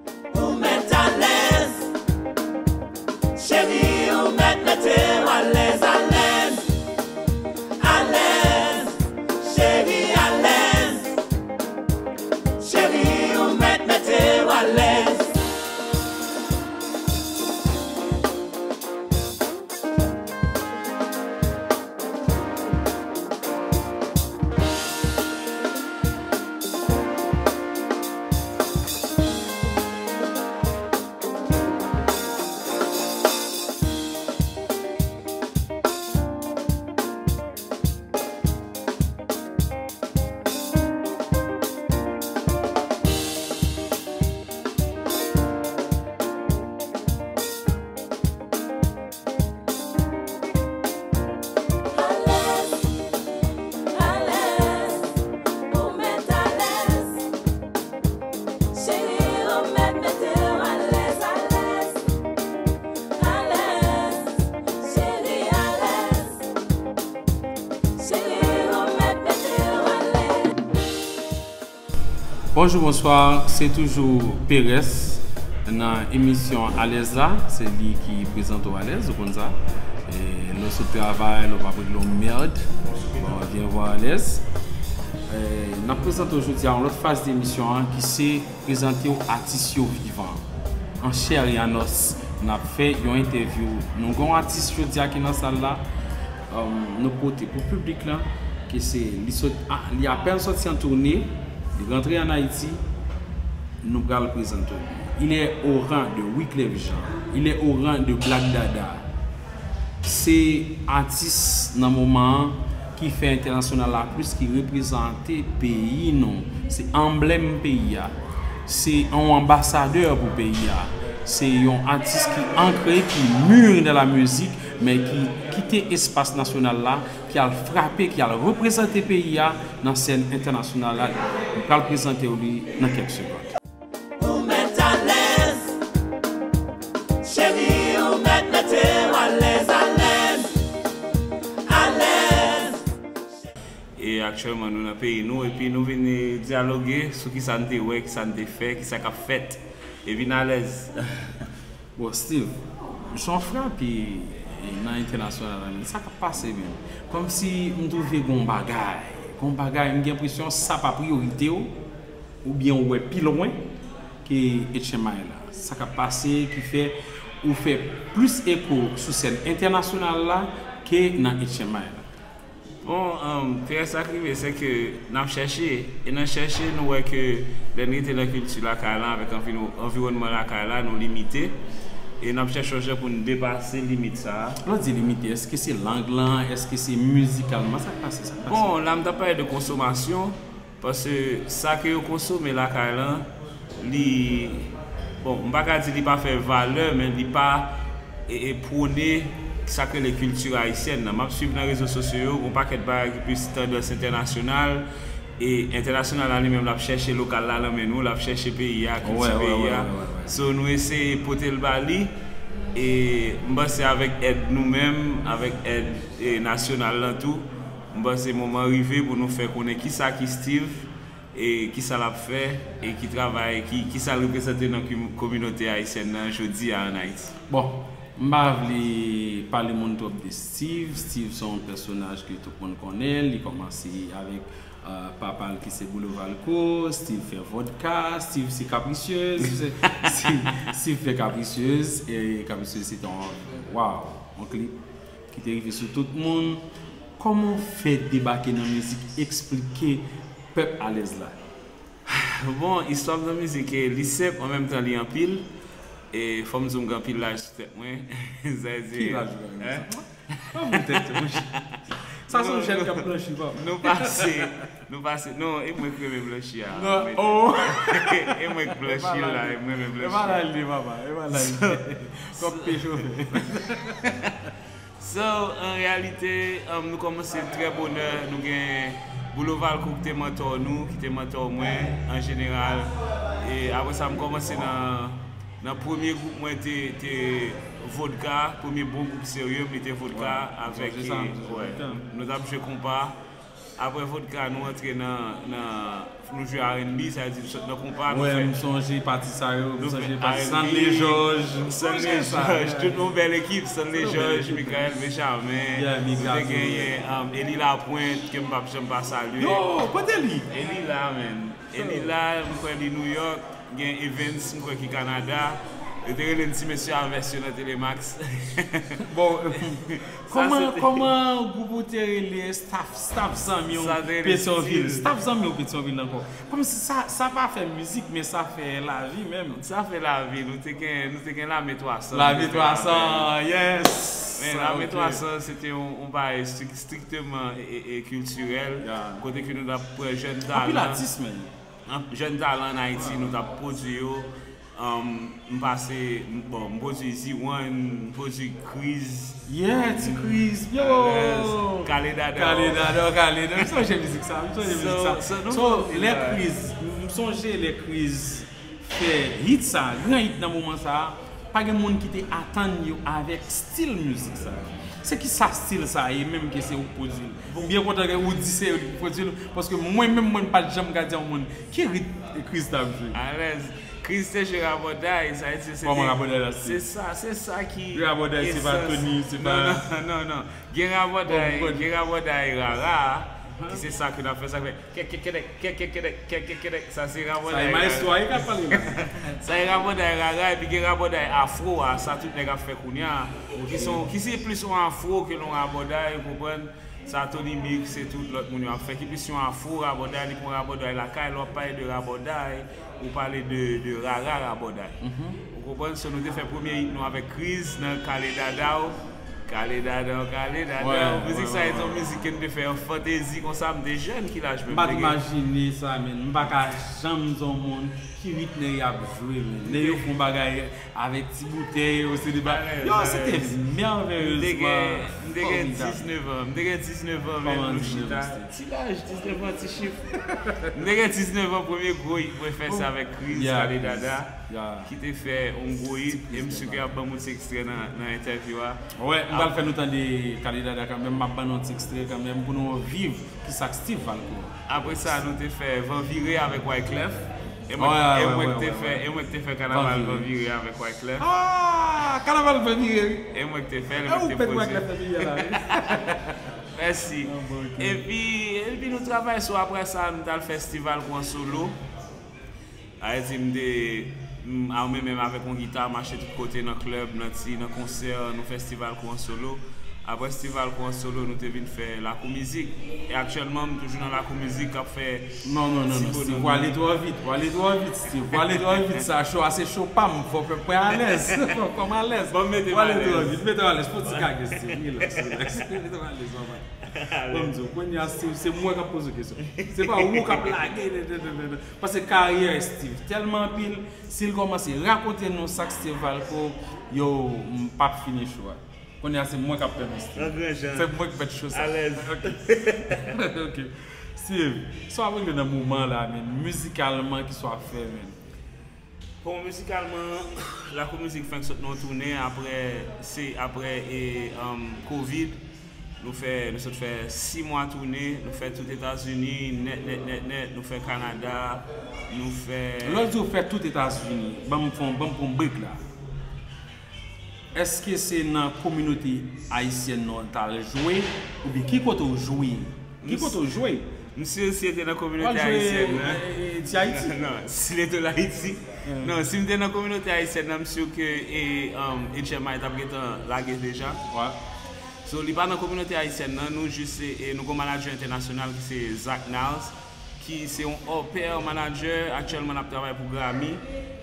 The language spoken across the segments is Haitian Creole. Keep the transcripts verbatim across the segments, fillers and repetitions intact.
Ou mèt alèz, cheri, ou mèt mete w alèz, alèz, alèz, cheri, alèz, cheri, ou mèt mete w alèz. Alèz, alèz, ou mèt alèz. Cheri, ou mèt mete w alèz, alèz. Alèz, cheri, alèz. Cheri, ou mèt mete w alèz. Bonjou, bonswa, se toujou Perès nan emisyon Alèz la, se li ki prezante w alèz, ou konn sa. E, lè w sot travay, lè w p ap regle yon mèd, bon, vyen vwa alèz. E, n ap prezante w jodi a yon lòt faz de emisyon an ki se prezante w atis yo vivan. An chè e an os, n ap fè yon entèvyou. Nou gen yon atis jodi a ki nan sal la, um, nou pote pou piblik lan, ke se, li sot, a, li apèn sòti an toune, li rantre an Ayiti, nou pral prezante w li. Il est au rang de Wyclef Jean, il est au rang de Black Dada. Se atis nan moman an ki fè entènasyonal la plis, ki reprezante peyi nou. Se anblèm peyi a. Se yon anbasadè pou peyi a. Se yon atis ki ankre, ki muri dans la musique, men ki kite espas nasyonal la, ki al frape, ki al reprezante peyi a nan sèn entènasyonal la. M pral prezante w li nan kèk segonn. Ou mèt alèz, cheri, ou mèt mete w alèz, alèz, alèz. E aktyèlman, nou nan peyi nou, epi nou vin, e, dyaloge sou kisa n te wè, kisa n te fè, kisa k ap fèt. Epi n alèz. Bon, Steve, jan w frape, e, nan entènasyonal la, men sa k ap pase menm? Kòmsi m twouve gon bagay, gon bagay, m gen enpresyon sa pa priyorite w, oubyen w wè pi lwen ke H M I la. Sa k ap pase ki fè ou fè plis eko sou sèn entènasyonal la ke nan H M I la. Bon, um, trè sa k rive, se ke n ap chèche, e nan chèche, nou wè ke lè n rete nan kilti lakay lan avèk anvi-, anviwònman lakay la, nou limite, e n ap chèche yon jan pou n depase limit sa a. Lè w di limite, èske se lang lan, èske se mizikalman, sa k pase, sa k pase? Bon, la m t ap pale de konsomasyon, paske sa ke yo konsome lakay lan, li, bon, m pa ka di li pa fè valè, men li pa, e, e, pwone sa k rele kilti ayisyèn nan. M ap swiv nan rezo sosyo yo, gon pakèt bagay ki plis tandans entènasyonal, e entènasyonal la li menm l ap chèche lokal la nan men nou, l ap chèche peyi a, kilti peyi a. So, nou eseye pote l ba li, e m panse avèk èd nou menm, avèk èd, e, nasyonal lan tou, m panse moman rive pou nou fè konnen kisa ki Steve, e kisa l ap fè, e ki travay, ki, kisa l reprezante nan ki-, kominote ayisyèn nan jodi a ann Ayiti. Bon, m pa vle pale moun twòp de Steve. Steve se yon pèsonaj ke tout moun konnen. Li kòmanse avèk, euh, papa l ki se Boulevard Cool. Steve fè vodka. Steve se capricieuse. Steve, Steve fè capricieuse. E capricieuse se te yon, waw, yon klip ki te rive sou tout moun. Kòman w fè debake nan mizik? Eksplike pèp alèz la. Bon, istwa m nan mizik, e, li senp, an menm tan li anpil. E fò m di w m gen anpil laj sou tèt mwen. Sa vle di, ki laj ou gen menm sa? Kòman tèt ou, monchè? Sa se yon jèn k ap blanchi, pa. Nou pase, nou pase. Non, e mwen k renmen blanchi a. Non, oh. E mwen k blanchi la, e mwen menm blanchi. E pa la l ye, papa, e pa la l ye. Kòk te chofe. So, an reyalite, um, nou kòmanse trè bonè. Nou gen Boulevard Cool ki te mantò nou, ki te mantò mwen, an jeneral. E apre sa, m kòmanse nan, nan premye gwoup mwen te, te Vodka, premye bon gwoup serye m, li te Vodka, avèk, e, nou t ap jwe konpa. Apre Vodka, nou antre nan, nan Nou jwe R and B, sa vle di nou sot nan konpa, nou fè. Mwen, m sonje pati sa yo, m sonje pati Stanley George, m sonje sa. Tout yon bèl ekip, Stanley George, Michael Benjamin, nou te genyen um, Eli Lapointe, ke m p ap janm pa salye. Yo, kote li? Eli la, men. Eli la, m kwè li New York, gen Evans, m kwè ki Kanada. Yo te rele n ti mesye a vès yo nan Telemax. Bon, kòman, kòman gwoup ou te rele staff, staff zanmi w Petyonvil? Staff zanmi w Petyonvil ankò. Kòmsi sa, sa pa fè mizik, men sa fè lavi menm. Sa fè lavi. Nou te gen, nou te gen Lame twa san. Lame twa san, yes. Men Lame twa san, se te yon, yon bagay strik-, strikteman e, e, e kiltirèl. Kote ke nou t ap pran jèn talan. Anpil atis, men. Jèn talan an Ayiti, nou t ap pwodui yo. Um, m pase, m- bon, m pwodui Z one, m pwodui Kriz. Yeah, ti Kriz, yo! Kale Dada. Kale Dada, Kale Dada. M sonje mizik sa, m sonje mizik sa. So, lè Kriz, m sonje lè Kriz fè hit sa, gran hit nan moman sa, pa gen moun ki te atann yo avèk stil mizik sa. Se ki sa stil sa ye menm ke se ou k pwodui l? M byen kontan ke ou di se ou ki pwodui l, paske mwen menm mwen m pa t janm ka di yon moun ki rit Kriz t ap jwe. Alèz. Kriz te jwe rabòday, sa vle di se te. Kòman rabòday la se? Se sa, se sa ki. Rabòday se pa Tony, se pa. Non, non, non, non. Gen rabòday, gen rabòday rara, ki se sa ke n ap fè, sa k fè kèk, kèk, kèdèk, kèk, kèk, kèdèk, kèk, kèk, kèdèk, sa se rabòday rara. Sa e maestro a, e k ap pale la. Sa e rabòday rara, epi gen rabòday afro a, sa tout nèg ap fè kounye a, ki se, ki se plis yon afro ke yon rabòday, ou konprann? Sa Tony Mix e tout lòt moun yo ap fè, ki plis yon afro rabòday, li pran rabòday lakay, lè w ap pale de rabòday, ou pale de, de rara rabòday. Ou konprann? So, nou te fè premye hit nou avèk Kriz nan Kale Dada w. Kale Dada w, Kale Dada w. Mizik sa e te yon mizik ke m te fè an fantezi konsa, m te jèn, ki laj mwen? M pa t imajine sa, men. M pa ka janm di yon moun ki rit nèg y ap jwe, men. Nèg yo fè yon bagay avèk ti boutèy yo, se de ba-, yo, se te mèveyezman fòmidab. M te gen diznèf an, m te gen diznèf an, men nou chita. Ti laj, diznèf an, ti chif. M te gen diznèf an, premye gwo hit mwen fè se avèk Kriz, Kale Dada, ki te fè yon gwo hit, e m si ke y ap ban m yon ti ekstrè nan, nan entèvyou a. Wè, m pral fè nou tande Kale Dada kanmenm, m ap ban nou yon ti ekstrè kanmenm pou nou viv ki sa k Steve Valcourt. Apre sa, nou te fè Van Vire avèk Wyclef. E mwen, e mwen ki te fè, e mwen ki te fè kanaval Van Vire avèk Wyclef. Ah, kanaval Van Vire, wi. E mwen ki te fè l, e mwen ki te pwodui. Wyclef nan milyè la, wi. Mèsi. Epi, epi nou travay sou, apre sa, nou t al fè Steve Valcourt an solo. Sa vle di m te, m, a, mwen menm avèk yon gita, mache tout kote nan klèb, nan ti, nan konsè, nou fè Steve Valcourt an solo. Apre Steve Valcourt an solo, nou te vin fè Lakou Mizik. E aktyèlman, m toujou nan Lakou Mizik k ap fè ti bonon. Steve, w ale twò vit, w ale twò vit, Steve. W ale twò vit, sa cho a se cho pa m, fò w pran alèz. Fò w pran alèz. Bon, mete m alèz. W ale twò vit, mete w alèz. Fò w ti kake, Steve. Relax, relax. Mete w alèz, papa. Bon, m di w, kounye a, Steve, se mwen k ap poze w kesyon. Se pa ou k ap lage. Paske karyè Steve tèlman anpil, si l kòmanse rakonte nou sa k Steve Valcourt, yo, m p ap fini cho a. Kounye a se mwen k ap pèmèt Steve. An gran jan. Se mwen k mèt cho sa. Alèz. Ok. Ok. Steve, sa w ap regle nan moman la, men, mizikalman, ki sa w ap fè, men? Bon, mizikalman, Lakou Mizik fenk sot nan yon toune apre, se apre e, um, Covid. Nou fè, nou sot fè sis mwa toune, nou fè tout Etazini, nèt, nèt, nèt, nèt, nou fè Kanada, nou fè. Lè w di w fè tout Etazini, ban m fè, ban m pran yon break la. Èske se nan kominote ayisyèn nan w t al jwe, oubyen ki kote w jwe? Ki kote w jwe? M si si te nan kominote ayisyèn nan. Ti Ayiti? Non, si l te Ayiti. Non, si m te nan kominote ayisyèn nan, m si ke e, um, H M I t ap gentan lage deja. So, li pa nan kominote ayisyèn nan, nou jis se, e, nou gon manadjè entènasyonal ki se Zach Niles, ki se yon opè manadjè, aktyèlman l ap travay pou Grammy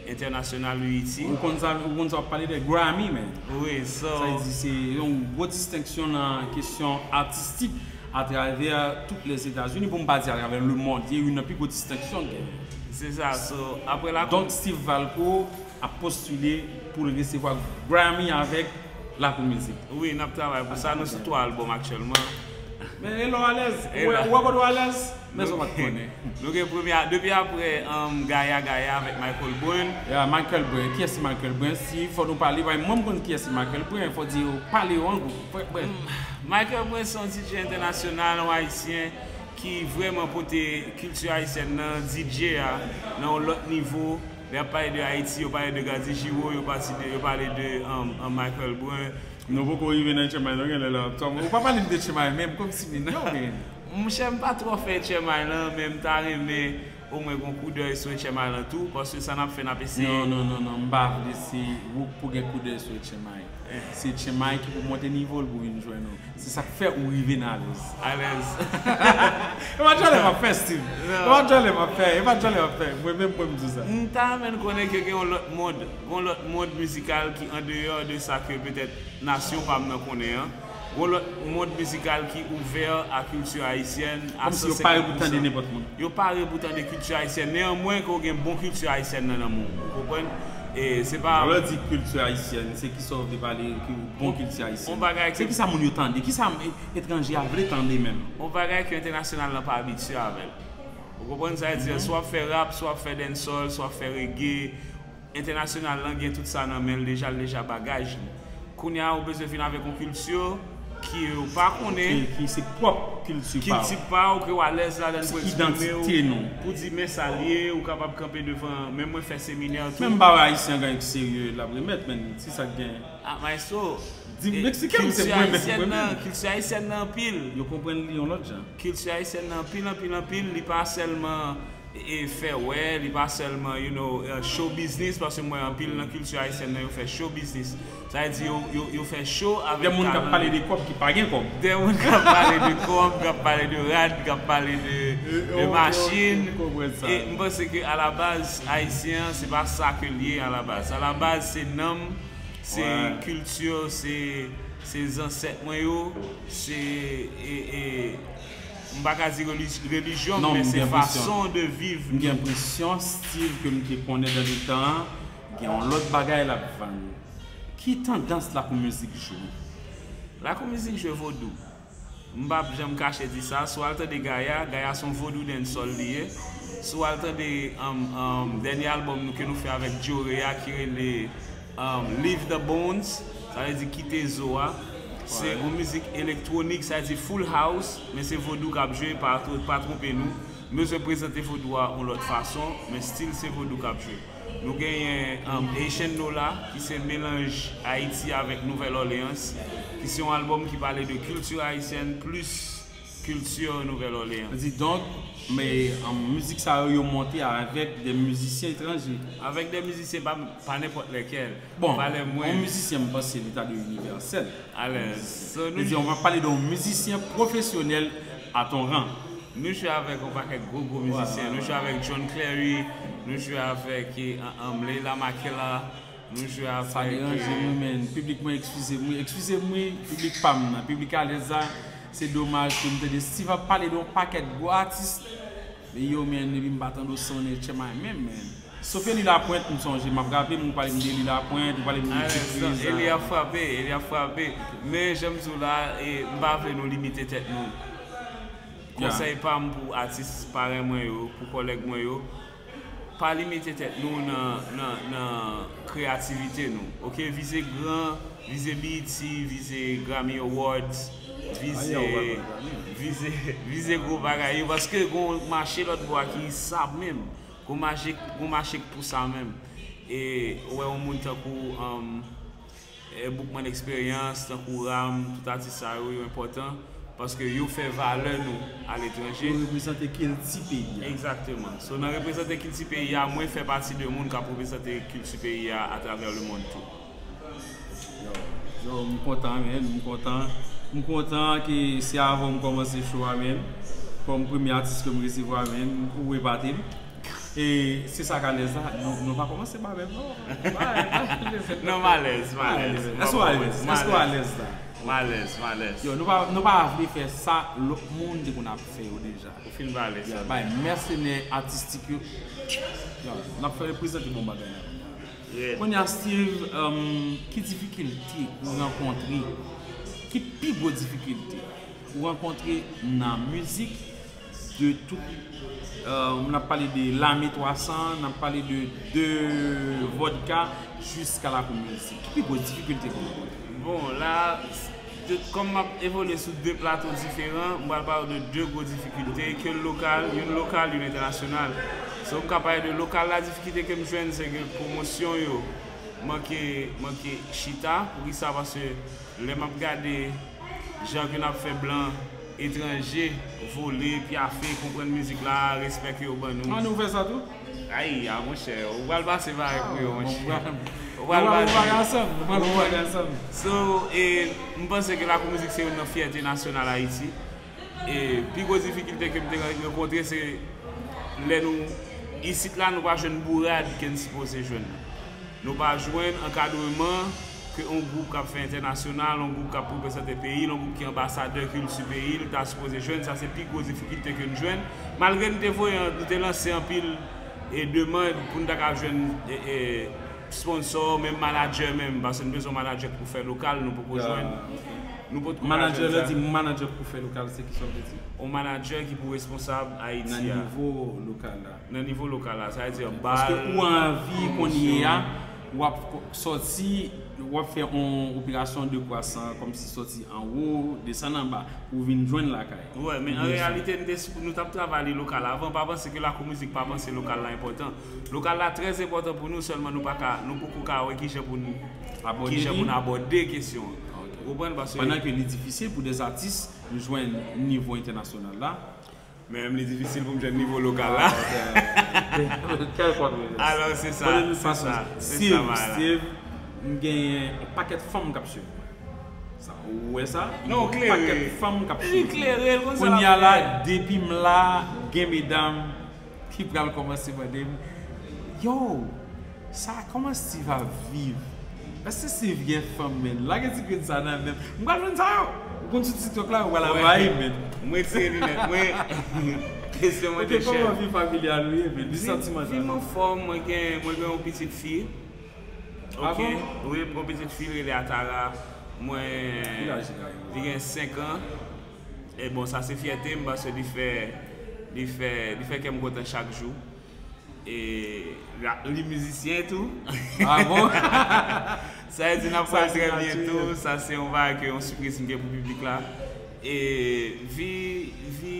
entènasyonal U E T. Ou konn sa, ou konn sa w ap pale de Grammy, men. Wi, so. Sa vle di se yon gwo distenksyon nan kesyon atistik atravè tout Lèzetazini, pou m pa di atravè lemonn, se youn nan pi gwo distenksyon l genyen. Se sa, so, apre la. Donk, Steve Valcourt ap postile pou l resevwa Grammy avèk Lakou Mizik. Wi, n ap travay pou sa. Nou sou twa albòm aktyèlman. Men e la w alèz. Ou wè, ou wè kote w alèz? Men sa w pa t konnen. Nou gen premye, depi apre, um, Gaya Gaya avèk Michael Brun. Ya, Michael Brun. Kiyès se Michael Brun? Si fò nou pale, paske mwen m konn kiyès se Michael Brun, fò di yo pale yo an gwoup. Bref, bref. Hmm, Michael Brun se yon D J entènasyonal, yon ayisyen, ki vrèman pote kilti ayisyèn nan, D J a, nan yon lòt nivo. Lè y ap pale de Ayiti, yo pale de Gady Giraud, yo pati de, yo pale de um, um, Michael Brun. Nou poko rive nan Etchen May non, genlè la. Ou pa pale m de Etchen May menm, kòmsi mi non men. Monchè, m pa twò fè Etchen May lan, men m ta renmen omwen gon koudèy sou Etchen May lan tou, paske sa n ap fè, n ap eseye. Non, non, non, non, m pa vle se ou k pou gen koudèy sou Etchen May. Se Etchen May ki pou monte nivo l pou vin jwenn ou. Se sa k fè ou rive nan alèz. Alèz. E pa djòlè m ap fè, Steve. E pa djòlè m ap fè. E pa djòlè m ap fè. Mwen menm, mwen m di sa. M ta renmen konnen ke gen yon lòt mond. Gen yon lòt mond mizikal ki andeyò de sa ke petèt nasyon pa m nan konnen an. Gen yon lòt mond mizikal ki ouvè a kilti ayisyèn, a Kòmsi yo pare pou tande nenpòt moun. Yo pare pou tande kilti ayisyèn. Neyanmwen, ke w gen bon kilti ayisyèn nan nan men w. Ou konprann? E se pa. Lè w di kilti ayisyèn, se kisa w vle pale ki bon kilti ayisyèn? Yon bagay ke. Se kisa moun yo tande? Kisa e- etranje a vle tande menm? Yon bagay ke entènasyonal lan pa abitye avè l. Ou konprann sa vle di? Swa w ap fè rap, swa w ap fè dancehall, swa w ap fè reggae. Entènasyonal lan gen tout sa nan men l deja, l deja bagaj li. Kounye a, ou bezwen vin avèk yon kilti ki yo pa konnen. Ki, ki se pwòp kilti pa w. Kilti pa w, ke w alèz ladan l pou eksprime w. Se idantite nou. Pou di men sa l ye, ou kapab kanpe devan, men mwen fè seminè tou. Menm ba ayisyen gen serye l ap remèt, men se sa k gen. Ah, maestro, di m, eksplike m, se mwen menm, mwen menm. Kilti ayisyèn nan anpil. Yo konprann li yon lòt jan. Kilti ayisyèn nan anpil, anpil, anpil. Li pa sèlman e fè wè, li pa sèlman, you know, eh, show business, paske m wè anpil nan kilti ayisyèn nan, yo fè show business. Sa vle di, yo, yo, yo fè show avèk talan. De moun k ap pale de kòb ki pa gen kòb. De moun k ap pale de kòb, k ap pale de rad, k ap pale de, de machin. E m panse ke alabaz, ayisyen an, se pa sa ke l ye alabaz. Alabaz, se nanm, se kilti, se, se zansèt mwen yo, se, e, e, m pa ka di reli-, relijyon, men se fason de viv nou. M gen enpresyon, Steve, ke m te konnen dan letan an, gen yon lòt bagay l ap vann. Ki tandans lakou-mizik jwe? Lakou-mizik jwe vodou. M p ap janm kache di sa. Si w al tande Gaya, Gaya se yon vodou dancehall li ye. Si w al tande, um, um, dènye albòm nou ke nou fè avèk Joe Ray a ki rele, um, Leave the Bones, sa vle di kite zo a. Se yon mizik elektwonik, sa vle di full house, men se vodou k ap jwe, pa tro-, pa twonpe nou. M bezwen prezante vodou a yon lòt fason, men still se vodou k ap jwe. Nou genyen, um, Haitian Nola, ki se melanj Ayiti avèk Nouvèl Òleyans, ki se yon albòm ki pale de kilti ayisyèn plis kilti Nouvèl Òleyans. Didonk, men, um, mizik sa yo, yo monte avèk de mizisyen etranje. Avèk de mizisyen, pa, pa nenpòt lèkèl. Bon, yon mizisyen, m panse li ta dwe inivèsèl. Alèz. Vle di, on va pale de yon mizisyen pwofesyonèl a ton ran. Nou jwe avèk yon pakèt gwo, gwo mizisyen. Nou jwe avèk John Cleary, nou jwe avèk, eh, um, Leila Makela, nou jwe avèk. Sa deranje mwen, men. Piblik mwen, eskize mwen, eskize mwen, piblik pa m nan, piblik alèz la. Se domaj ke m tande Steve ap pale de yon pakèt gwo atis. Men yo, men, epi m pa tande w sonnen Etchen May menm, men. Sof Eli Lapointe, m sonje, m ap raple m, ou pale m de Eli Lapointe, ou pale m de Ti Kriz. Eli ap frape, Eli ap frape. Men, jan m di w la, e, m pa vle nou limite tèt nou. Konsèy pa m pou atis parèy mwen yo, pou kòlèg mwen yo, pa limite tèt nou nan, nan, nan kreyativite nou. Oke, vize gran, vize B E T, vize Grammy Awards, vize, vize, vize gwo bagay yo, paske gon mache lòt bò a ki sa menm. Gon mache, gon mache k pou sa menm. E ou wè yon moun tankou, um, eh, Boukman Eksperyans, tankou Ram, tout atis sa yo, yo enpòtan, paske yo fè valè nou aletranje. Yo reprezante kilti peyi a. Egzakteman. So, nan reprezante kilti peyi a, mwen fè pati de moun k ap reprezante kilti peyi a atravè lemonn tou. Yo, yo, m kontan, men, m kontan. M kontan ke se avè w m kòmanse show a, men. Kòm premye atis ke m resevwa, men, ou epate m. E se sa k alèz la, nou, nou pa kòmanse pa menm, non. Non, m alèz, m alèz. Èske w alèz? Èske w alèz la? M alèz, m alèz. Yo, nou pa, nou pa vle fè sa lòt moun te konn ap fè yo deja. Ou fin pale sa. Bay mèsenè atistik yo. Yo, n ap fè reprezante bon bagay la. Kounye a, Steve, um, ki difikilte ou rankontre? Ki pi gwo difikilte ou rankontre nan mizik de tout, euh, n ap pale de Lame twa san, n ap pale de, de Vodka jiska Lakou Mizik? Ki pi gwo difikilte ke w rankontre? Bon, la, Kòm m ap evolye sou de plato diferan, m pral pale w de de gwo difikilte, ke lokal, youn lokal, youn entènasyonal. So, m ka pale de lokal la, difikilte ke m jwenn, se ke pwomosyon yo manke, manke chita. Poukisa? Paske lè m ap gade jan ke n ap fè blan etranje vole, pyafe, konprann mizik la, respè ke yo ban nou. An nou fè sa tou? Ay, a monchè, ou pral pase parèy pou yo, monchè. Ou pral pase parèy ansanm, ou pral pase parèy ansanm. So, e, m panse ke Lakou Mizik se youn nan fyète nasyonal Ayiti. E pi gwo difikilte ke m te rankontre, se lè nou, isit la, nou pa jwenn bourad ke n sipoze jwenn. Nou pa jwenn ankadreman ke yon gwoup k ap fè entènasyonal, yon gwoup k ap reprezante peyi l, yon gwoup ki anbasadè kilti peyi l, ta sipoze jwenn. Sa se pi gwo difikilte ke n jwenn. Malgre n te voye, nou te lanse anpil, e, demann pou n ta ka jwenn, e, e, sponsò, menm manadjè menm, paske n bezwen manadjè pou fè lokal, nou poko jwenn. Nou potko ka jwenn sa. Manadjè, lè di manadjè pou fè lokal, se kisa w vle di? Yon manadjè ki pou responsab Ayiti a. Nan nivo lokal la. Nan nivo lokal la, sa vle di bal, pwomosyon. Paske ou anvi kounye a, w ap ko-, sòti, w ap fè yon operasyon de kwasan, kòmsi sòti anwo, desann anba, pou vin jwenn lakay. Wi, men an reyalite, nou te, nou t ap travay li lokal avan, pa panse ke Lakou Mizik pa panse lokal la enpòtan. Lokal la trè enpòtan pou nou, sèlman nou pa ka, nou poko ka wè kijan pou n, kijan pou n abòde kesyon an. Ou konprann? Paske pandan ke li difisil pou de atis jwenn nivo entènasyonal la, men menm li difisil pou m jwenn nivo lokal la. Kèlkeswa. Alò, se sa, se sa, se sa, Steve, m genyen yon pakèt fanm k ap swiv mwen. Sa, ou wè sa? Non, klere. Yon pakèt fanm k ap swiv mwen. Li klere, l konn sa l ap fè. Kounye a la, depi m la, gen medam ki pral kòmanse mande m, yo, sa, kòman Steve ap viv? Èske Steve gen fanm, menn? Lage ti grenn sa nan men m. M pral jwenn sa yo. Ou konn sou TikTok la, yo pral anvayi m, menn. Mwen retire linèt mwen. Kesyon mwen te chè. Ok, kòman vi familyal ou ye, menn? Vi santimantal. Vi m anfòm, mwen gen, mwen gen yon pitit fi. Ok, wi, m gen yon pitit fi, li rele Atara. Mwen, li gen senk an. E bon, sa se fyète m, paske li fè, li fè, li fè kè m kontan chak jou. E li mizisyen tou. Ah bon? Sa vle di n ap pral trè byento. Sa se yon bagay ke, yon sipriz m gen pou piblik la. E vi, vi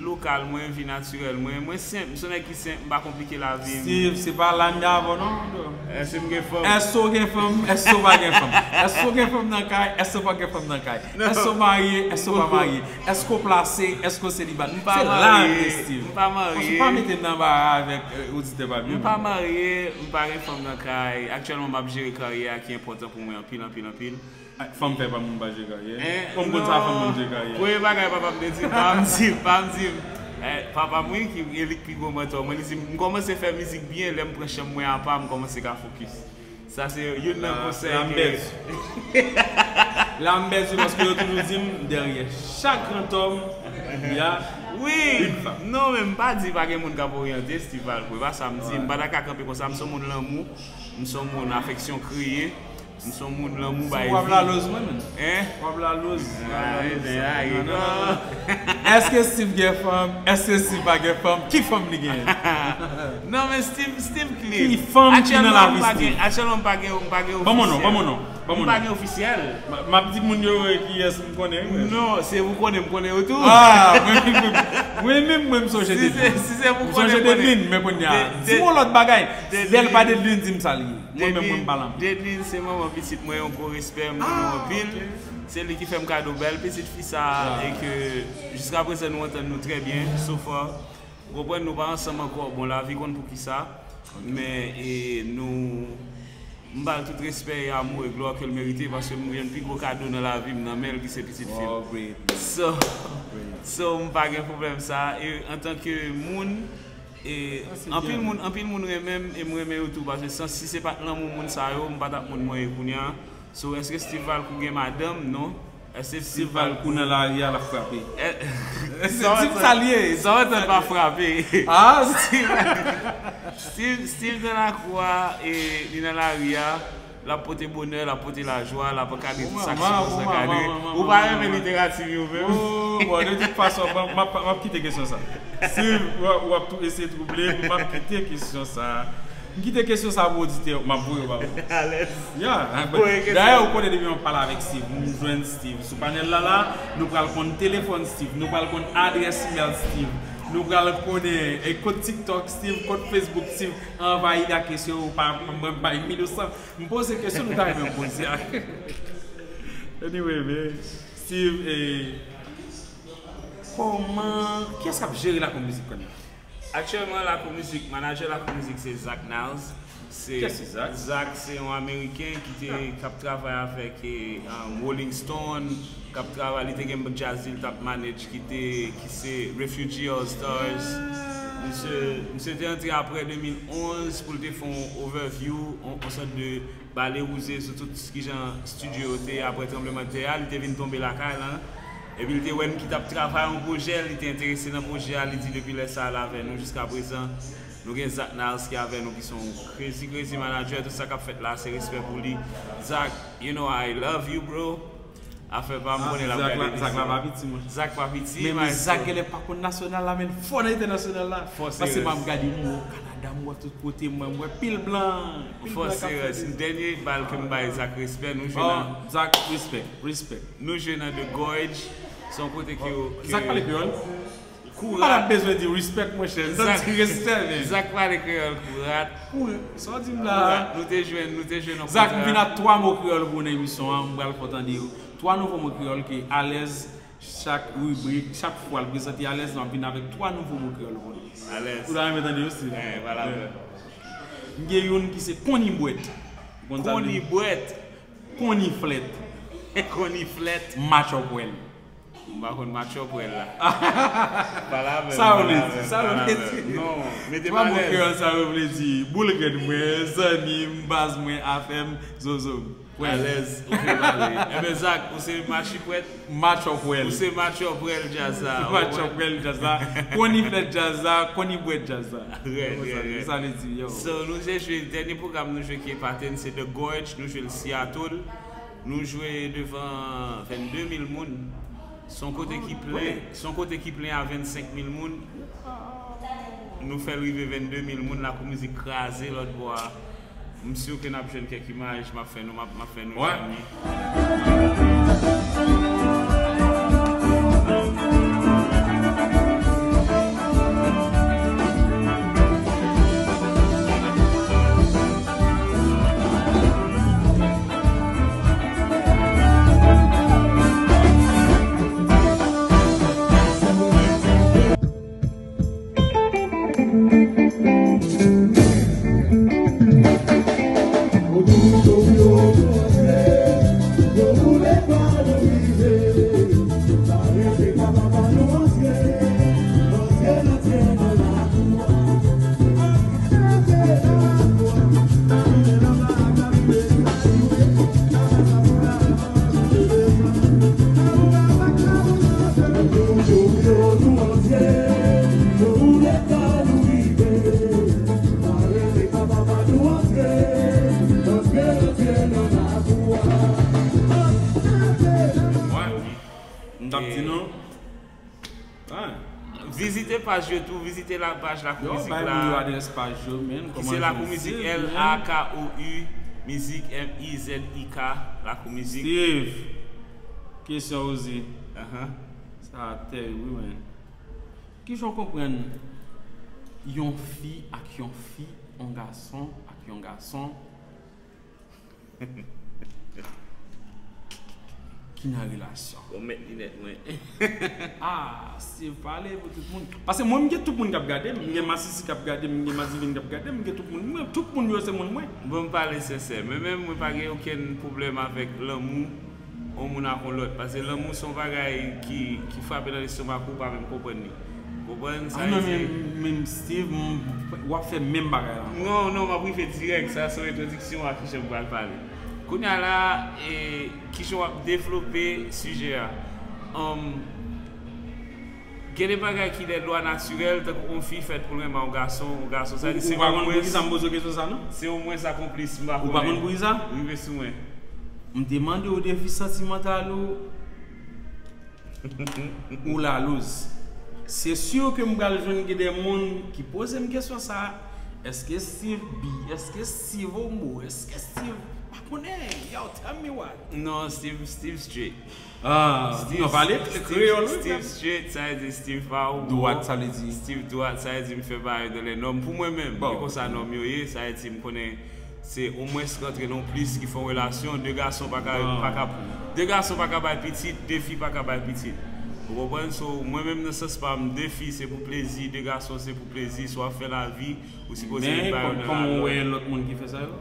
lokal mwen, vi natirèl mwen, mwen senp, m se yon nèg ki senp, m pa konplike lavi m. Steve, se pa lame avè w non, bro. Èske m gen fanm? Èske w gen fanm? Èske w pa gen fanm? Èske w gen fanm nan kay? Èske w pa gen fanm nan kay? Èske w marye? Èske w pa marye? Èske w plase? Èske w selibatè? Se la m ye, Steve. M pa marye. Paske w pa mete m nan bara avèk, euh, oditè pa m yo. M pa marye, m pa gen fanm nan kay. Aktyèlman, m ap jere karyè a ki enpòtan pou mwen anpil, anpil, anpil. Fanm fè pa moun pa jere karyè. Bon, m konn sa fanm moun jere karyè. Premye bagay papa m te di m, pa m di, pa m di, eh, papa m wi, ki e li k pi gwo mantò mwen, li di m, m kòmanse fè mizik byen lè m pran chanm mwen apa, m kòmanse ka fokis. Sa se youn nan konsèy ke. La m bèz wi, paske yo toujou di m dèyè chak grantòm, y a une femme. Non, men m pa di pa gen moun k ap oryante, Steve Valcourt, e pa sa m di, m pa ta ka kanpe konsa, m se yon moun lanmou, m se yon moun afeksyon kreye, m se yon moun lanmou bay vi. W ap laloz mwen menm. Hein? W ap laloz. Èske Steve gen fanm? Èske Steve pa gen fanm? Ki fanm li genyen? Non, men Steve, Steve clean. Ki fanm ki nan lavi Steve? Aktyèlman, m pa gen, m pa gen ofisyèl. Ban m yon non, ban m yon non, ban m yon non. M pa gen ofisyèl. M ap di moun yo, eh, kiyès m konnen, wi. Non, se ou konnen, m konnen yo tou. Ah, mwen menm, mwen menm, mwen sonje Dedeline. Si se pou konnen, m sonje Dedeline, men kounye a, di m yon lòt bagay. Lè l pa Dedeline, di m sa l ye. Mwen menm, mwen m pa lanmou. Dedeline se manman pitit mwen, yon gwo respè, m renmen l anpil. Se li ki fè m kado bèl pitit fi sa a, e ke jiska prezan nou antann nou trè byen, so far. Ou konprann, nou pa ansanm ankò. Bon, lavi konn poukisa. Men, e, nou, m ba l tout respè e amou e glwa ke l merite, paske m jwenn pi gwo kado nan lavi m nan men l, ki se pitit fi m. So, so, m pa gen pwoblèm sa. E antanke moun, e, anpil moun, anpil moun renmen m, e m renmen yo tou, paske san, si se pa t lanmou moun sa yo, m pa t ap moun mwen ye kounye a. So, èske Steve Valcourt gen madanm? Non. Èske Steve Valcourt nan lari a, l ap frape? Di m sa l ye. Sa w ap tann pa frape. Ah, Steve, Steve, Steve nan lakou a, e li nan lari a, l ap pote bonè, l ap pote lajwa, l ap ankadre tout sa k sipoze ankadre. Ou pa renmen literati m yo menm? Oh, bon, de tout fason, bon, m ap, m ap kite kesyon sa. Steve, w ap, w ap tou eseye twouble m, m ap kite kesyon sa. M kite kesyon sa pou oditè yo, m ap voye yo ba ou. Alèz. Ya, Voye kesyon. Dayè, ou konnen depi m ap pale avèk Steve, m jwenn Steve sou panèl la la, nou pral konn telefòn Steve, nou pral konn adrès imèl Steve, nou pral konnen e kot TikTok Steve, kot Facebook Steve, anvayi ak kesyon, ou pa mwen bay m inosan. M poze kesyon nou ta renmen m poze a. Anyway, man. Steve, eh, kòman, kiyès k ap jere lakou mizik kòm nan? Aktyèlman, Lakou Mizik, manajè Lakou Mizik se Zach Niles. Se Kiyès se Zach? Zach se yon Ameriken ki te k ap travay avèk eh, um, Rolling Stone, k ap travay, li te gen jazz li t ap manage ki te ki se Refugee All Stars. Misye misye te antre apre de mil onz pou l te fè yon overview, yon yon sòt de bale wouze sou tout kijan estidyo yo te ye apre tranblemanntè a, li te vin tonbe lakay la. Epi li te wè n ki t ap travay yon pwojè, li te enterese nan pwojè a, li di depi lè sa a l avè nou jiska prezan. Nou gen Zach Niles ki avè nou ki se yon crazy crazy manager, tout sa k ap fèt la se respè pou li. Zach, you know I love you bro. Afè pa m konnen l ap gade emisyon. Zach la pa piti mwen. Zach pa piti. Men Zach genlè pa konn nasyonal la men fò nan entènasyonal la. Paske m ap gade m wè Kanada, m wè tout kote, mwen m wè pil blan. Pil blan k ap fè. Dènye bal ke m bay Zach respè, nou jwe nan. Zach respect, respect. Nou jwe nan The Gorge. Se yon kote ke. Zach pale kreyòl? Kourat. M pa t ap bezwen di respect monchè. M t ap di respè men. Zach pale kreyòl kourat. Kourat. Sa w di m la? Kourat. Nou te jwenn, nou te jwenn yon kontra. Zach, m vin ak twa mo kreyòl pou w nan emisyon an, m pral fè w tande yo. Twa nouvo mo kreyòl ke alèz, chak ribrik, chak fwa l prezante alèz, m ap vin avèk twa nouvo mo kreyòl pou nou. Alèz. Ou ta renmen tande yo, Steve? Wi, pa la pè. M gen youn ki se konnibwèt. Konnibwèt. Konniflèt. Konniflèt. Match up well. M pa konn match up well la. Pa la menm. Sa yo vle di, sa yo vle di. Non, mete pa lèz. Twa mo kreyòl sa yo vle di boul grenn mwen, zanmi m, baz mwen, afè m, zozo m. Alèz, ou fè pale. Enben Zach, ou se machipwèt. Match up well. Ou se match up well djaz la. Match up well djaz la. Konniflèt djaz la, konnibwèt djaz la. Rèd, rèd, rèd. Sa vle di, yo. So, nou te jwe, dènye pwogram nou jwe ki epate n, se The Gorge, nou jwe l Seattle. Nou jwe devan vennde mil moun. Se yon kote ki plen, se yon kote ki plen a vennsenk mil moun. Nou fè l rive vennde mil moun, Lakou Mizik kraze lòt bò a. M si ke n ap jwenn kèk imaj, m ap fè nou, m ap, m ap fè nou jwenn li. M t ap di nou. Vizite paj yo tou, vizite la paj Lakou Mizik la. Yo, bay moun yo adrès paj yo, men. Ki se Lakou Mizik, L A K O U, Mizik, M I Z I K, Lakou Mizik. Steve, kesyon oze. Sa a tèrib, wi, men. Kijan w konprann yon fi ak yon fi, yon gason ak yon gason ki nan relasyon? Bon, m met linèt mwen. Ah, Steve, pale pou tout moun. Paske mwen, m gen tout moun k ap gade m. M gen masisi k ap gade m, m gen madivin k ap gade m, m gen tout moun. Mwen, tout moun yo se moun mwen. Bon, m pale sensè. Mwen menm, mwen pa gen okenn pwoblèm avèk lanmou yon moun ak yon lòt. Paske lanmou se yon bagay ki, ki frape nan lestomak ou, ou pa menm konprann li. Konprann sa? Ah non, men, men Steve, m, w ap fè menm bagay la ankò. Non, non, m ap rive dirèk. Sa se yon entwodiksyon a kijan m pral pale. Kounye a la, e, kijan w ap devlope sijè a. Anm, gen de bagay ki de lwa natirèl, tankou yon fi fèt pou l renmen yon gason, yon gason, sa di se yon mwens. Ou pa konn poukisa m poze w kesyon sa, non? Se yon mwens akonplis, m pa konnen. Ou pa konn poukisa? Rive sou mwen. M te mande w defi santimantal ou. Ou lalouz. Se si ke m pral jwenn gen de moun ki poze m kesyon sa a, Èske Steve B? Èske Steve Omo? Èske Steve, pa konnen? Yo, tell me what? Non, Steve, Steve straight. Ah, non, pale kreyòl, wi, Steve straight, sa vle di Steve pa ou. Dwat, sa vle di. Steve dwat, sa vle di m fè bagay dan lè nòm. Pou mwen menm, bon, e konsa nòm yo ye, sa vle di m konnen se omwens rantre nan plis ki fè yon relasyon, de gason pa ka, pa ka, de gason pa ka bay pitit, de fi pa ka bay pitit. Ou konprann? So, mwen menm nan sans pa m, de fi se pou plezi, de gason se pou plezi, so w ap fè lavi, ou sipoze bay yo nan lalòd. Men, kòman w wè lòt moun ki fè sa yo?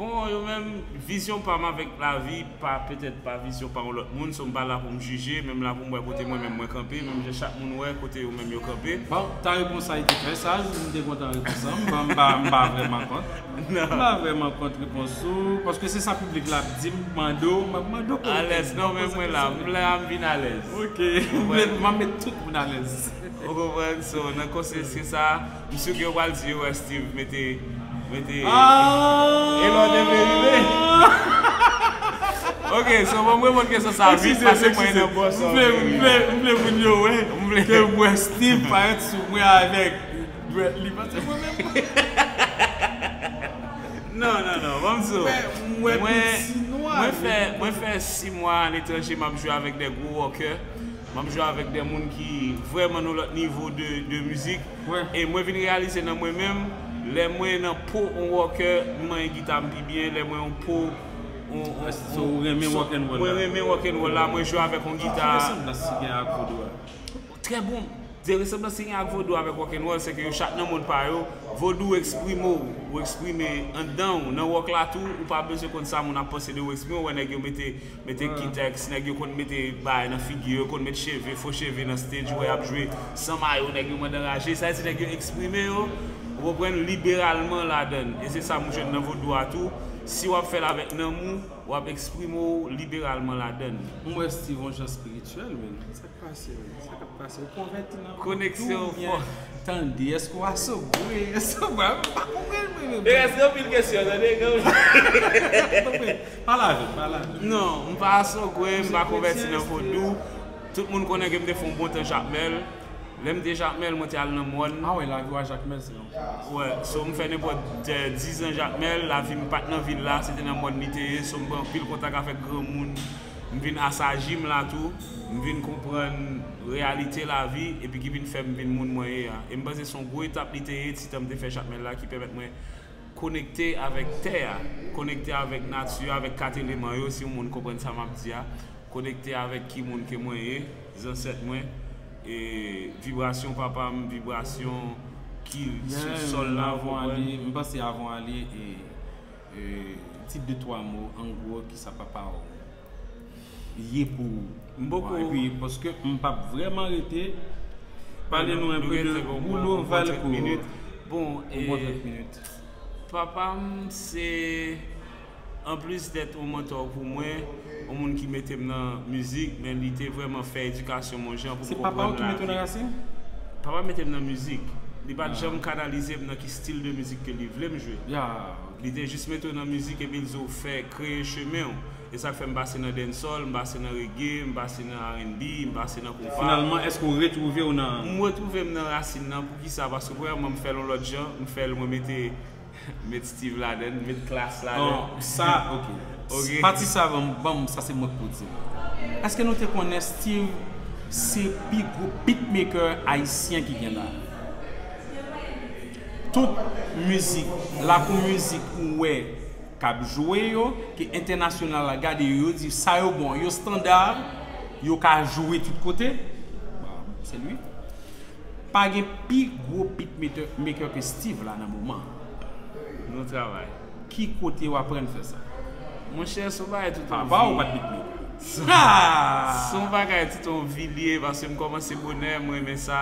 Bon, yo menm, vizyon pa m avèk lavi pa petèt pa vizyon pa yon lòt moun, so m pa la pou m jije, men m la pou m wè kote mwen menm mwen kanpe, menm jan chak moun wè kote yo menm yo kanpe. Bon, ta repons sa ete trè saj, m te kontan repons lan, m pa, m pa, m pa vrèman kont. M pa vrèman kont repons ou, paske se sa piblik la ap di m, mande w, m ap mande w. Alèz, non, men mwen la, m la, m vin alèz. Ok, m vle, m ap met tout moun alèz. Ou konprann? So, nan konsekansi sa, m si ke yo pral di yo wè Steve mete, mete. Ah! E lè w te vle rive? Ok, so, bon, m reponn kesyon sa vit, paske mwen nan bòs. M vle, m vle, m vle moun yo wè ke m wè Steve parèt sou mwen avèk dwèt li, paske mwen menm. Non, non, non, bon, m di w. Mwen, mwen, mwen fè, mwen fè sis mwa aletranje, m ap jwe avèk de gwo rockè. M ap jwe avèk de moun ki vrèman nan lòt nivo de, de mizik. Wè. E mwen vin reyalize nan mwen menm, lè mwen nan po yon rockè, m manyen gita m pi byen, lè mwen yon po yon, yon, So, ou renmen rock'n'roll mwen la? Renmen rock'n'roll la, mwen jwe avèk yon gita. Ki resanblans ki gen ak vodou a? Trè bon. De resanblans ki gen ak vodou avèk rock'n'roll, se ke yo chak nan mond pa yo. Vodou eksprime w, ou eksprime anndan w. Nan rock la tou, ou pa bezwen konn sa moun ap panse de ou, eksprime w. Wè nèg yo mete, mete kitex, nèg yo konn mete bagay nan figi yo, konn met cheve, fo cheve nan stage, ou wè y ap jwe san mayo, nèg yo mande anraje. Sa vle di nèg yo eksprime yo, ou konprann, liberalman ladann. E se sa m jwenn nan vodou a tou. Si w ap fè l avèk nanm ou, w ap eksprime w liberalman ladann. M wè Steve yon jan espirityèl, men. Sa k pase, men? Sa k ap pase? Ou konvèti nan vodou oubyen? Koneksyon fò. Tande, èske w asogwe? Èske w pa konprann, mwen menm? E reste anpil kesyon, tande, kanmenm. Pale avè m, pale avè m. Non, m pa asogwe, m pa konvèti nan vodou. Tout moun konnen ke m te fè yon bon tan Jakmèl. Lè m te Jakmèl, mwen te al nan mòn. Ah wè, lavi w a Jakmèl, se yon Wè, so m fè nenpòt, eh, diz an Jakmèl, lavi m pa t nan vil la, se te nan mòn li te ye, so m pran anpil kontak avèk granmoun, m vin asaji m la tou, m vin konprann reyalite lavi, epi ki vin fè m vin moun mwen ye a. E m panse se yon gwo etap li te ye, ti tan m te fè Jakmèl la, ki pèmèt mwen konekte avèk tè a, konekte avèk nati a, avèk kat eleman yo, si yon moun konprann sa m ap di a, konekte avèk ki moun ke mwen ye, zansèt mwen, e vibrasyon papa m, vibrasyon ki sou sòl la, ou konprann? M panse avan ale, e, e, di de twa mo, an gwo, ki sa papa w ye pou ou. M poko. Epi, paske m p ap vrèman rete, pale nou enpe de Boulo Valco. Bon, Ou bon trant minit. Papa m se, anplis dèt yon mantò pou mwen, yon moun ki mete m nan mizik, men li te vrèman fè edikasyon m yon jan pou m konprann lavi. Se papa w ki mete w nan rasin? Papa m mete m nan mizik. Li pa t janm kanalize m nan ki stil de mizik ke li vle m jwe. Li te jis mete w nan mizik epi l di w fè, kreye chemen w. E sa k fè m pase nan dancehall, m pase nan reggae, m pase nan R and B, m pase nan konpa. Finalman, èske w retwouve w nan... M retwouve m nan rasin nan. Poukisa? Paske premyèman, m fè l yon lòt jan. M fè l, mwen mete, met Steve ladann, met Klass ladann. Bon, sa, ok. Pati sa, ban m, ban m, sa se mwen k pou di l. Èske nou te konnen Steve se pi gwo beatmaker ayisyen ki gen la? Tout mizik, lakou mizik ou wè k ap jwe yo, ke entènasyonal la gade yo, yo di sa yo bon, yo standard, yo ka jwe tout kote. Bon, se li. Pa gen pi gwo beatmaker ke Steve la nan moman. Nou travay. Ki kote w aprann fè sa? Monchè, se yon bagay tout yon vi. Papa w pa t beatmaker. Se yon bagay tout yon vi li ye, paske m kòmanse bonè, m renmen sa.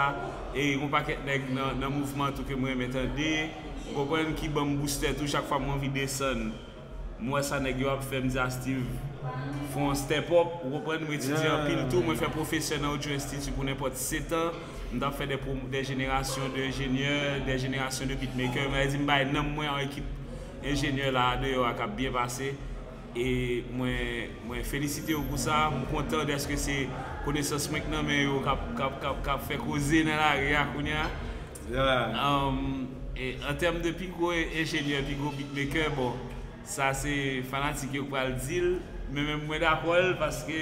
E yon pakèt nèg nan, nan mouvman tou ke m renmen tande. Ou konprann, ki ban m boustè tou chak fwa m anvi desann. M wè sa nèg yo ap fè, m di a Steve, fè yon step up, ou konprann, m etidye anpil tou, mwen fè pwofesè nan Audio Institute pou nenpòt sèt an, m t ap fè de, de jenerasyon de enjenyè, de jenerasyon de beatmaker, mwen di m bay nanm mwen an ekip enjenyè la deyò a k ap byen pase, e mwen, mwen felisite yo pou sa, m kontan dèske se konesans mwen k nan men yo k ap, k ap, k ap, k ap fè koze nan lari a kounye a. Um, E an tèm de pi gwo enjenyè, pi gwo beatmaker, bon, sa se fanatik yo k pral di l, men menm mwen dakò l paske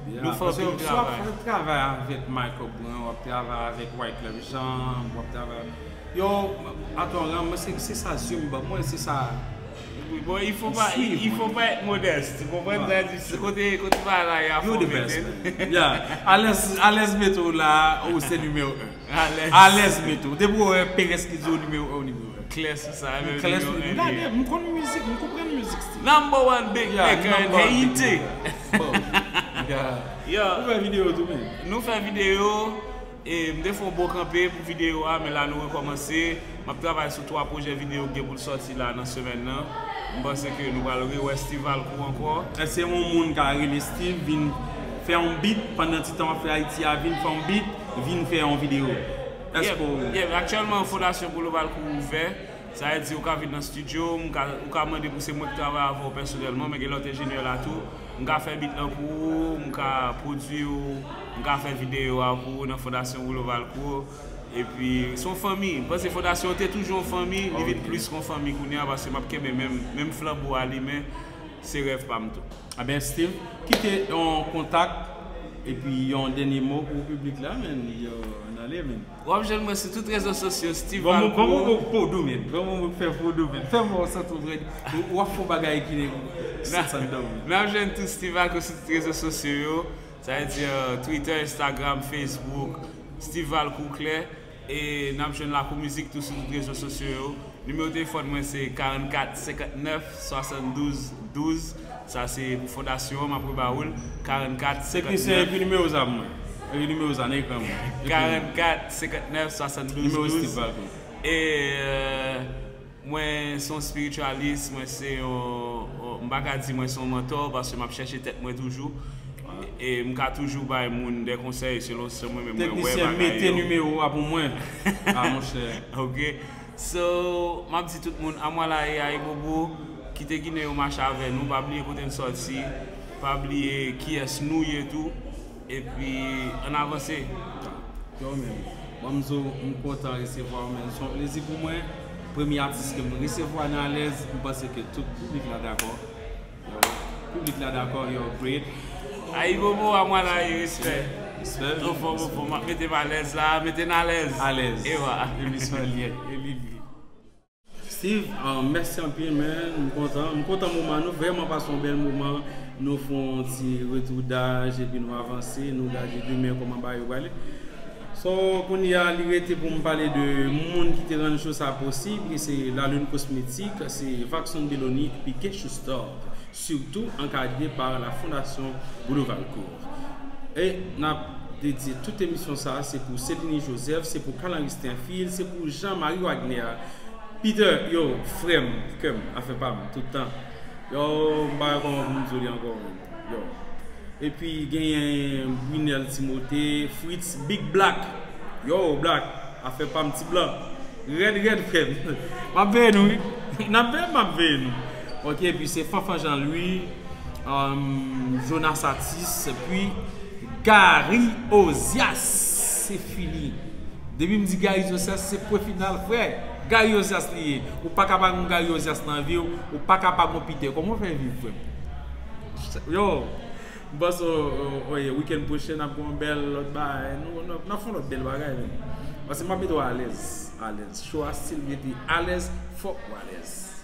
nou fè anpil travay. Paske si w ap fè travay avèk Michael Brun, w ap travay avèk Wyclef Jean, w ap travay. Yo, atò, ranmase, se sa zye m ban mwen, se sa. Bon, il faut pas, il faut pas être modeste. Ou konprann sa di se kote kote bagay la fò mete. Yeah. Alèz, alèz mete w la, ou se nimewo en. Alèz. Alèz mete w. Depi w wè Perès ki di w nimewo en, ou nimewo en. Klè sou sa, men klè sou nimewo en. M konn mizik, m konprann mizik Steve. Number one beatmaker in Haiti. Yo. Ou fè videyo tou men. Nou fè videyo. E m te fè yon bon kanpe pou videyo a, men la nou rekòmanse. M ap travay sou twa pwojè videyo ki gen pou l sòti la nan semèn nan. M panse ke nou pral rewè Steve Valcourt ankò. Èske yon moun ka rele Steve vin fè yon beat pandan ti tan w ap fè Ayiti a, vin fè yon beat, vin fè yon videyo? Èske w. Yeah, aktyèlman Fondasyon Boulevard Valcourt ouvè. Sa vle di ou ka vin nan estidyo, ou ka mande pou se mwen ki travay avè w pèsonèlman, men gen lòt enjenyè la tou. M ka fè beat lan pou ou, m ka pwodui ou, m ka fè videyo a pou ou nan Fondasyon Boulevard Valcourt. Epi se yon fanmi. M panse fondasyon an te toujou yon fanmi, li vin plis ke yon fanmi kounye a paske m ap kenbe menm, menm flanbo a li, men se rèv pa m tou. Enben Steve, kite yon kontak epi yon dènye mo pou piblik la, men yo, ann ale, men. W ap jwenn mwen sou tout rezo sosyo, Steve Valcourt. Ban m yon mo pou vodou, men. Ban m yon mo pou fè vodou, men. Fè m wè w santi w vrè. W ap fè yon bagay ki soti anndan w, men. N ap jwenn tou Steve Valcourt sou tout rezo sosyo yo. Sa vle di Twitter, Instagram, Facebook, Steve Valcourt klè. E n ap jwenn Lakou Mizik tou sou tout rezo sosyo yo. Nimewo telefòn mwen se karannkat senkantnèf swasanndouz douz. Sa se pou fondasyon an, m ap reba ou l. Karannkat senkantnèf. Teknisyen, epi nimewo sa pou mwen. Epi nimewo sa nan ekran mwen. Karannkat senkantnèf swasanndouz douz. Nimewo Steve Valcourt. E mwen se yon espiritialis, mwen se yon, m pa ka di mwen se yon mantò paske m ap chèche tèt mwen toujou. E m ka toujou bay moun de konsèy selon sa mwen menm mwen wè bagay yo. Teknisyen, mete nimewo a pou mwen. A monchè. Ok. So, m ap di tout moun, Amwalaye Ayibobo, kite Ginen yo mache avè nou, pa bliye kote n sòti, pa bliye kiyès nou ye tou, epi ann avanse. Yo menm, ban m di w, m kontan resevwa w, men se yon plezi pou mwen. Premye atis ke m resevwa nan Alèz, m panse ke tout piblik la dakò. Piblik la dakò, yo, great. Ayibobo, Amwalaye, respè. Respè. Anfòm, anfòm, m ap mete m alèz la, mete n alèz. Alèz. Ewa. Emisyon li ye, e li li. Steve, mèsi anpil, man. M kontan. M kontan moman nou. Vrèman pase yon bèl moman. Nou fè yon ti retoudaj, epi nou avanse, nou gade demen kòman bagay yo prale. So, kounye a, li rete pou m pale de moun ki te rann show sa posib, e se La Lune Cosmétique, se Vaxon Delony epi Keishu Store, surtout encadré par la Fondation Boulevard Court. E n ap dedye tout emisyon sa, se pou Céline Joseph, se pou Calanristin Phil, se pou Jean Marie Wagner, Peter, yo, frè m, kè m, afè pa m, tout tan. Yo, m pa wè kòman pou m di w li ankò, menm. Yo. Epi genyen Brunel Timothée, Fritz, Big Black. Yo, Black, afè pa m, ti blan. Rèd, rèd, frè m. M ap veye nou, wi. N ap veye m, m ap veye nou. Ok, epi se Fanfan Jean Louis, um, Jonas Atis, epi Gary Ozias. Se fini. Depi m di Gary Ozias, se pwen final, frè. Gary Ozias li ye. Ou pa ka pa gon Gary Ozias nan vi w, ou pa ka pa gon Peter. Kòman w fè viv, frè m? Yo, m panse, oye, wikenn pwochen, n ap gon bèl lòt bagay. Nou, n ap, n ap fè yon lòt bèl bagay, menm. Paske m ap mete w alèz, alèz. Show a still rete alèz, fòk ou alèz.